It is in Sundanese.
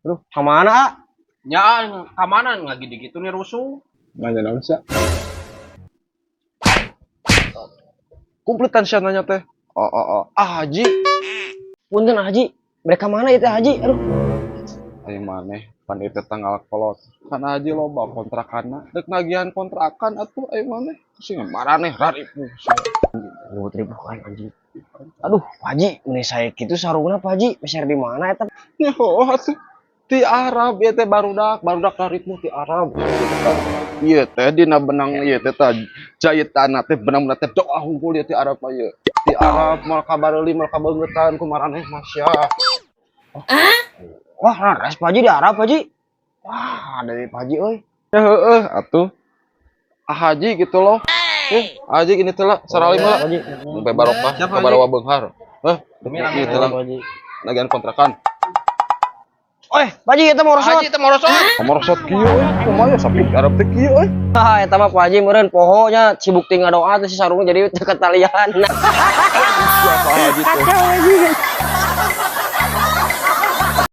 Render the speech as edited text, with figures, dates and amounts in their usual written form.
Aduh, ka mana, ah? Nya ka mana lagi digitu nih rusuh. Nanya naon sia? Kompletan sia nanya teh. Oh, oh, oh. Ah, Haji. Punten, Haji. Mereka mana itu, Haji? Aduh. Ayo maneh, pan ieu teh tanggal kolot. Kan Haji loba kontrakanna. Dek nagihan kontrakan atuh ayo maneh. Sing maraneh raripuh sia. Ribut ribu kan anjing. Aduh, Pak Haji, meni saya kitu sarungna, Pak Haji. Meser di mana eta? Ya oh atuh. Ti Arab ieu teh barudak, barudak raripuh ti Arab. Ieu teh dina benang ieu teh tah jahitanna teh benang teh doa hungkul ieu ti Arab mah ieu. Ti Arab moal kabareuli, moal kabeungeutan ku maraneh masya. Wah, rares Pak Haji di Arab, Pak Haji. Wah, dari Pak Haji euy. Ya heeh atuh. Ah, Haji gitu loh. Eh, Haji gini teh lah, saralim lah. Pak Haji. Sampai barokah, Siapa, kabarawa beunghar. Heh, Demi gitu lah. Pak Haji. Nagihan kontrakan. Oi, Pak Haji eta mau rosot. Haji teh morosot. Kamar kieu euy, kumaha ya sapi Arab teh kieu euy. Ah, eta mah Pak Haji meureun poho nya sibuk tinggal doa teh si sarungna jadi teu ketalian. Siapa Haji teh?